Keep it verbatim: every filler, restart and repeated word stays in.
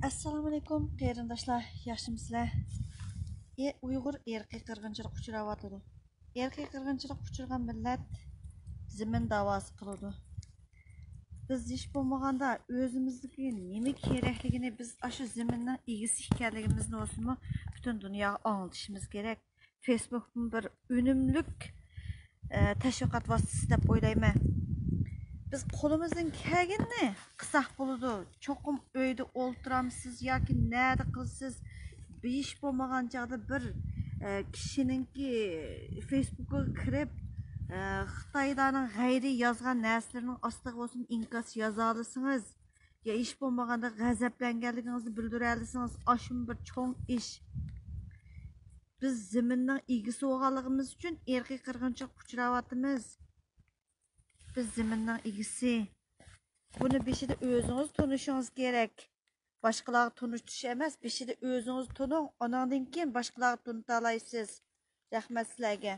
ئەسسالامۇئەلەيكۇم قېرىنداشلار، ياخشىمۇسىلەر؟ ئۇيغۇر ئىرقىي قىرغىنچىلىققا ئۇچراۋاتىدۇ. ئىرقىي قىرغىنچىلىققا ئۇچرىغان مىللەت زېمىن داۋاسى قىلىدۇ. بىز ھېچ بولمىغاندا ئۆزىمىزدىكى نېمە كېرەكلىكىنى، بىز ئاشۇ زېمىننىڭ ئىگىسى ئىكەنلىكىمىزنى بولسىمۇ پۈتۈن دۇنياغا ئاڭلىتىشىمىز كېرەك. فېيسبۇكمۇ بىر ئۈنۈملۈك، ئە، تەشۋىقات ۋاسىتىسى دەپ ئويلايمەن. بىز قولىمىزدىن كەلگىنىنى قىلساق بولىدۇ. چوقۇم ئۆيدە ئولتۇرامسىز ياكى نەدە قىلىسىز؟ ھېچ بولمىغان چاغدا بىر، ئە، كىشىنىڭكى فېيسبۇكىغا كىرىپ، ئە، خىتايلارنىڭ غەيرىي يازغان نەرسىلىرىنىڭ ئاستىغا بولسۇن ئىنكاس يازالىسىڭىز، يا ھېچ بولمىغاندا غەزەپلەنگەنلىكىڭىزنى بىلدۈرەلىسىڭىز، ئاشۇمۇ بىر چوڭ ئىش. بىز زېمىننىڭ ئىگىسى بولغانلىقىمىز ئۈچۈن ئىرقىي قىرغىنچىلىققا ئۇچراۋاتىمىز. بىز زېمىننىڭ ئىگىسى. بۇنى بېشىدا ئۆزىڭىز تونۇشىڭىز كېرەك. باشقىلارغا تونۇتۇش ئەمەس، بېشىدا ئۆزىڭىز تونۇڭ، ئاناندىن كېيىن باشقىلارغا تونۇتالايسىز. رەھمەت سىلەرگە.